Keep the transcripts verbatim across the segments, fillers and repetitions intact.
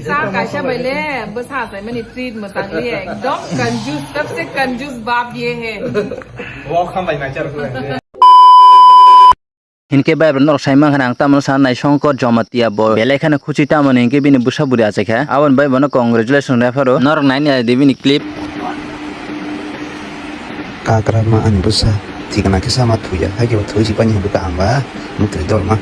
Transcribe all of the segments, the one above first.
Sa kaisa bai le bwsa achaimani treat mwchang liya, ekdom kanjus, sabse kanjus bap ye hai. Walk hambai nai char. Hinkhe bai bo norok sai mankha, ang tamoni sana nai Songkor Jomatia bo belai kheno khuchi, tamoni hinkhe bini bwsa bwrwi achaikha, aboni bai bono congratulation rw pharo norok naina di bini clip. Kakrama ani bwsa thikna khe sama thuya, haikhe bo thwi si pani hwnba kaham ba, mwtwi dorma.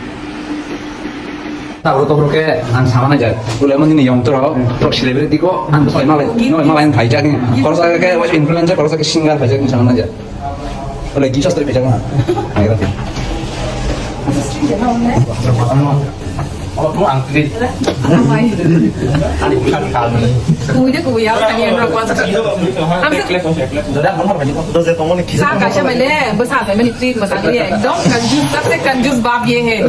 Tabuk tobok khe ang sama naijak, ulai mani ni yong toro, toro celebrity ko, ang bwsa malai, malai malai ang phaijak ni, khoroksa khe influencer, khoroksa khe singer phaijak ni sama naijak. Ulai kisa story phaijak na. Oh, tu ang tadi. Ani bukan kami. Kuya kuya, kami yang berapa? Hamsa. Sa kaisa bai le, bwsa achaimani treat mwchang liya, ekdom kanjus, sabse kanjus bap ye hai.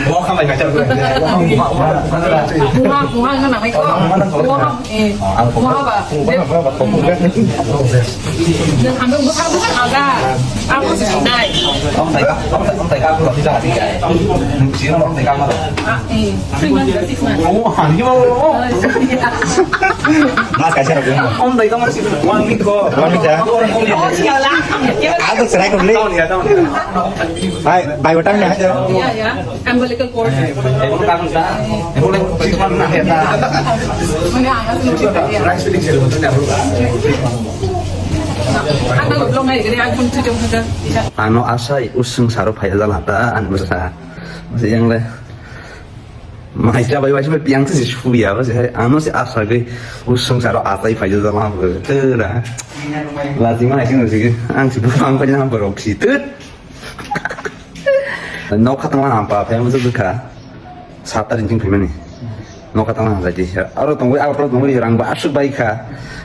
Walk hambai nai char. Muha, muha nang nai ko. Muha, eh, muha ba. Nwng hambai bwsa bwsa kha da. Abo se sinai. Ah, eh, three months, six months. Oh, hani mo. Mas kaisa rok. Om dai kamar si one week ko. One week ya. Oh, siya la. Ako serai ko le. Tahun ya, tahun ya. Hai, bai wata ni aja. Ya, ya. Umbilical cord. Ebo ka sa. Ebo le six months na ya. Mane ang asli. Rice feeding sila mo na. Ano long ai gani ang pun tujuh. Ano asai usung saro phai jala ta, ano sa. Yang le. Mai ja bai bai piang se suya ba se. Ano se asa ge usung saro asai phai jala ma. Tera. Lazima hai sing sing. Ang si bupang pa jang borok si. Tut. Nok khatang lang pa phai mo se kha. Satar jing phai mani. Nok khatang lang jadi. Aro tongwi, aro tongwi rang ba asuk bai kha.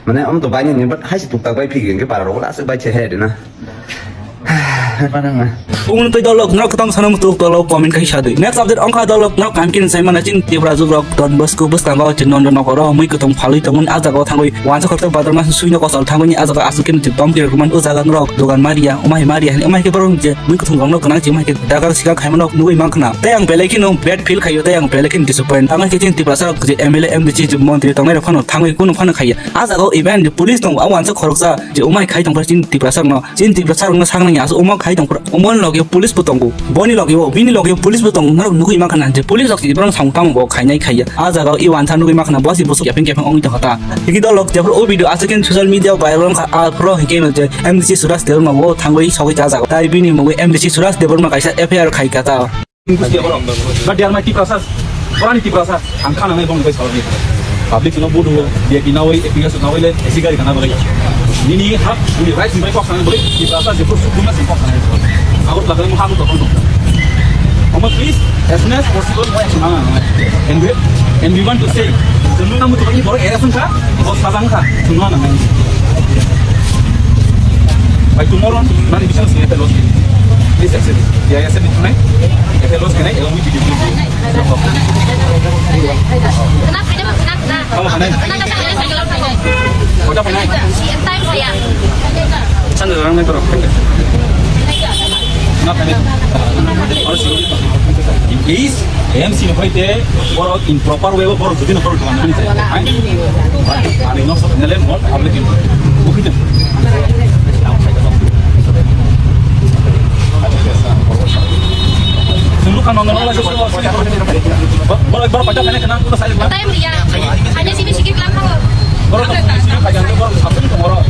Mane om to bai ni, but hai si tuk tak bai phigi ke para ro asuk bai che he de na. Umung tei dolok norok kwtang sana mutuk dolok comment khai sadwi. Next update ongkha dolok norok kankin sai mana chin Tripura jugrok Don Bosco bwskango chin nondo nokoro mui kwtong phalwi tongmani a jagao thangwi wansa khoroksa badorma suino kosol thangwi a jaga asuk kin chin tom kir kuman o jaga norok dogan maria umai maria hani umai ke borong je mui kwtong rokno gwnang je umai ke dagar sikang khaimano nugwi mankha na. Tei ang belai kheno bad feel khaio, tei ang belai kheno disappoint. Ang khe chin Tripura sarok je M L A, M D C, je montri tongnai rok phano thangwi kuno phano khaiya. A jagao even je police tongo, a wansa khoroksa je umai khai tongphra chin Tripura sarokno. Chini Tiprasa rokno saknai aswk omo khai tongphuru, omoni logi police bo tongo, boni logi bo, bini logi police bo tongo, norok nugwi mankha na je police rok si borok samung tamo bo khainai khaiya. A jaga o i wansa nugwi mankha na bo si bosok kepeng kepeng ongwi tongkha ta. Higi dolok jephuru o video aswk khe social media viral wngkha, aphuru hwnkhe je M D C Suraj Debbarma bo thangwi sogwi ta jaga. Tai bini mungwi M D C Suraj Debbarma kaisa F I R khai kha ta. But they are my Tiprasas. Orani Tiprasa. Ang khana nai bong bai salai. Public no bodu dia kinawai, epiga so nawai le, esi gari kana bolai. Nini hak, nini rights bai kok sana bolai. Tiprasa je pur sukuma sing kok sana. Agur lagai mo hagu tokon. Omo please, as soon as possible, mo action ana. And we, and we want to say, jenu namu to bagi boro era sungka, boro sajang ka, sungna na. By tomorrow, mani bisa sih, ya, loss. Please accept it. Ya, ya, accept it tonight. Ya, loss kena, ya, we did it. Please, M C no hoite borok in proper way borok jodi no borok jodi no. Ani no so nele mol public in. Sulu kan nonton wala sulu. Boro boro pacha phene kana ko sai. Time dia. Hanya sini sikit lang ko. Boro sini pacha boro satu orang.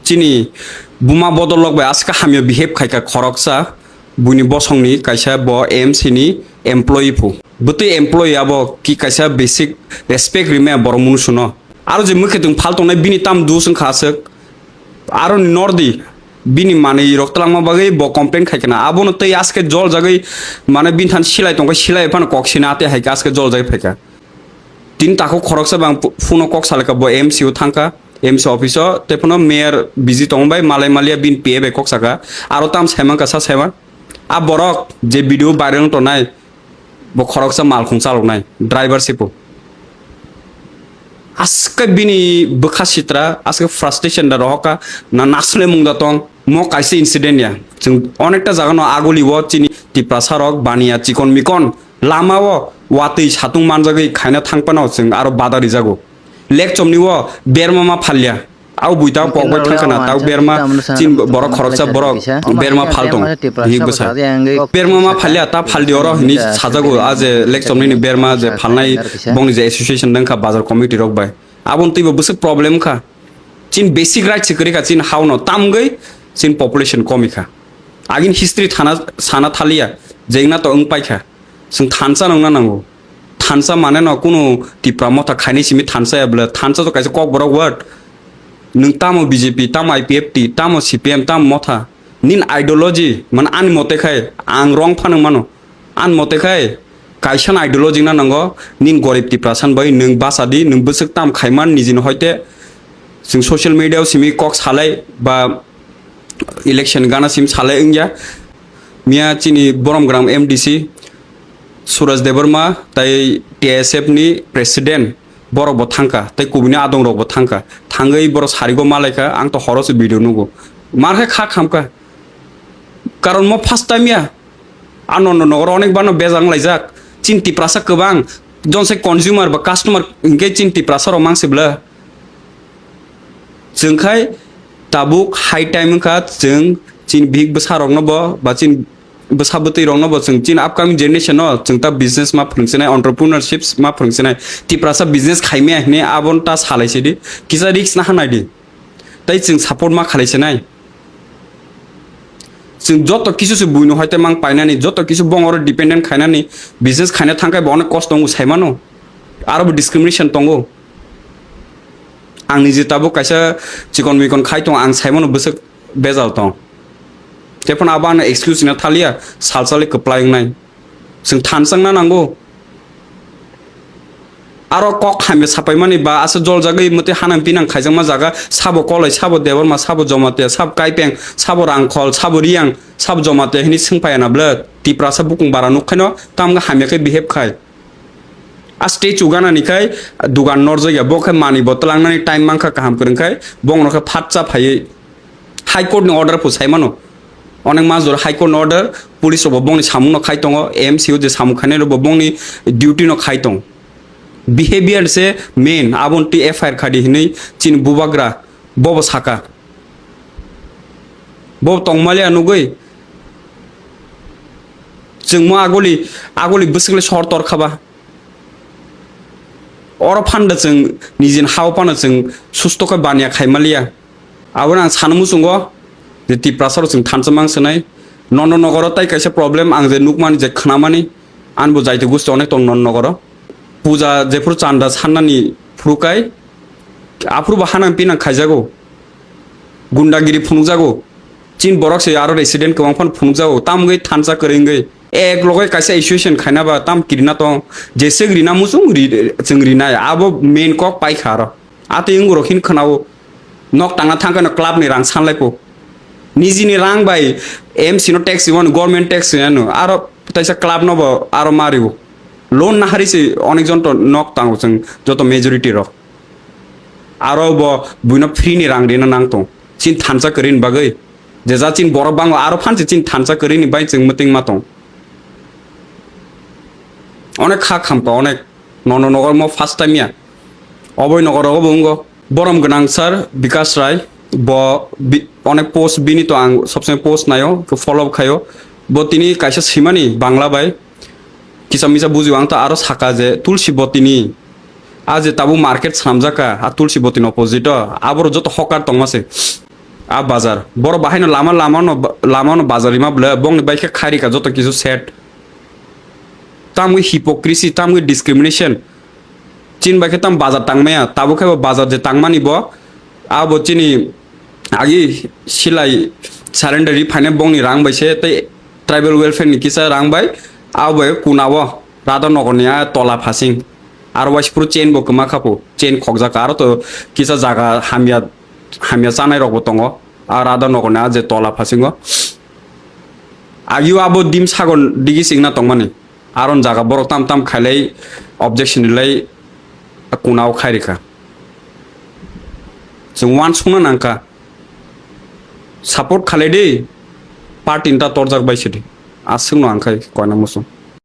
Chini buma bodol lok bai aska hamya behave khaika khoroksa buini bosongni kaisa bo M C ni employee phu. Bwtwi employee abo ki kaisa basic respect rimaya borok munu suno. Aro je mwkhwtwng phal tongnai bini tam dus wngkha aswk. Aro nordi bini manwi rok twlangma bagwi bo complain khai kana. Abono tei aske jol jagwi mane bini than silai tongkha, silai phano kok sina ate hai aske jol jagwi phaikha. Tini takhuk khoroksa bang phu-, phuno kok salaka bo M C o thangkha, M C office o tei phano mayor busy tongbai malai malia bini P A bai kok saka. Aro tam saiman kasa saiman. A borok je video viral wng tongnai, Bo khoroksa malkhung chaloknai, driver se bo. Aske bini bwkha sitra, aske frustration da rohoka, na nasle mung da tong, mo kaisa incident ya. Chwng onekta jaga no aguli o chini Tiprasa rok baniya chikon mikon lama o watwi satung manjagwi khaina thang phano chwng aro bada rijago. Lekchomni o berma ma phalya. Au buita pok bai thangkana, tau berma chin borok khoroksa borok berma phal tong. Hik bwsa. Berma ma phalya ta phaldi oro hini sajago, a je lekchomni ni berma je phalnai bongni je association dang kha bazar committee rok bai. Abon twibo bwswk problem kha. Chin basic right se kwrwi kha, chin hao no tamgwi chin population komi kha. Agin history thana sana thaliya, jengna to wng paikha. Chwng thansa nangna nango. Thansa mane no kunu Tipra motha khaini simi thansa ya bwle. Thansa to kaisa kokborok word. Nwng tamo B J P, tamo I P F T, tamo C P M, tamo motha. Nin ideology, man ani mote khai, ang wrong phano mano. Ani mote khai, kaisa ideology na nango, nin gorib Tiprasa bai, nwng basa di, nwng bwswk tam khaiman nijini hoite. Chwng social media o simi kok salai ba election gana sim salai wngya. Miya chini borom gram M D C Suraj Debbarma tai T S F ni president borok bo thangka, tai kubuni adong rok bo thangka. Thangwi borok sarigo malaikha, ang to horo se video nugo. Mar khe kha khamka. Karon mo first time ya. Ano no nogoro onek bano bejang laijak. Chin Tiprasa kwbang. Jon se consumer ba customer hingke chin Tiprasa rok mang se bwla. Chwng khai tabuk high time wngkha, chwng chini bihik bwsa rokno bo ba chini bwsa bwtwi rokno bo chwng chini upcoming generation no chwng ta business ma phwrwngsinai, entrepreneurship ma phwrwngsinai, Tiprasa business khaimaya hinwi aboni ta salai sidi, kisa risk na hanai di, tei chwng support ma khalai sinai. Chwng joto kisu se buino hai te mang painani, joto kisu bongoro dependent khainani, business khaina thangkhai bo onek kosto wngo saimano, aro bo discrimination tongo. Ang niji tabuk kaisa chikon mikon khai tongo, ang saimano bwswk bejal tong. Tephano abo ano excuse hino thaliya, salsali kwplai wngnai. Chwng thansa wngna nango. Aro kok hamya sapaimani ba asa joljagwi mwtwi hanang pinang khaijakma jaga, sabo Koloi, sabo Debbarma, sabo Jamatia, sabo Kaipeng, sabo Rangkhol, sabo Riyang, sabo Jamatia hinwi swngpaiya na bwle. Tiprasa bukung bara nukhaino tamga hamya khe behave khai. A statue ganani khai dugan norjak ya, bo khe mani bo twlangnani time mankha kaham kwrwng khai, bongno khe phatsa phaiwi High Court ni order pho saimano. Onek mas jora High Court ni order, police rok bo bongni samung no khai tongo, A M C o je samung khainai rok bo bongni duty no khai tong. Behavior se main, aboni twi F I R khadi hinwi chini bubagra bobo saka. Bo tongmaliya nugwi chwng mo aguli, aguli bwswkle sor tor khaba. Oro phanda chwng nijini hao phano chwng susto khe baniya khaimaliya. Abono ang sana muchungo je Tiprasa rok chwng thansa mang swnai. Nono nogoro tai kaisa problem ang je nukmani je khnamani, ani bo jaiti gusti onek tong nono nogoro. Puja jephuru chanda sannani phuru kai, aphuru bo hanang pinang khaijago. Gundagiri phunukjago. Chin borok se aro resident kwbang phano phunukjago. Tamgwi thansa kwrwi wngwi. Ek loge kaisa association khaina ba tam kirina tong. Jeswk rina muchung ri, chwng rinai. Abo main kok paikha aro. Atwi wngurok hin khwnao. Nok tangna thangkheno club ni rang sanlaipo. Nijini rang bai M C no tax rwmani, government tax rwmani. Aro taisa club no bo aro ma rwo. Loan nahari se onek jon to nok tango chwng joto majority rok. Aro bo buino free ni rang rina nang tong. Chin thansa kwrwini bagwi. Je ja chin borok bango aro phansi chin thansa kwrwini bai chwng mwtwng ma tong. Onek kha khamkha onek. Nono nogor mo first time ya. Oboi nogor rogo bo wngo. Borom gwnang sir Bikas Rai. Bo bi-, onek post bini to ang sobsomoi post nayo, follow khayo. Bo tini kaisa simani Bangla bai. Kisa misa bujio ang ta aro saka je Tulsi Botini. A je tabuk market swnamjak kha, a Tulsi Botini opposite o. Aboro joto hokar tongma se. A bazar. Boro bahaino lama, lama no, lama no bazar rima bwle, bongni bai khe khairi kha joto kisu set. Tamwi hypocrisy, tamwi discrimination. Chin bai khe tam bazar tangmaya, tabuk khe bo bazar je tangmani bo, abo chini agi silai surrender ri phainai bongni rang bai se tei tribal welfare ni kisa rang bai, abo bai kuna o Radha Nagar ni a tola phasing. Aro waisipro chain bo kwma khapo, chain khokjak aro to kisa jaga hamya, hamya chanai rok bo tongo. A Radha Nagar ni a je tola phasingo. Agio abo dim sagon digi singna tongmani. Aron jaga borok tam tam khailai objection rilai kunao khairikha. Chwng uansukna nangkha. Support khalai di, party nta torjak bai sidi. Aswkno ang khai koina muchung.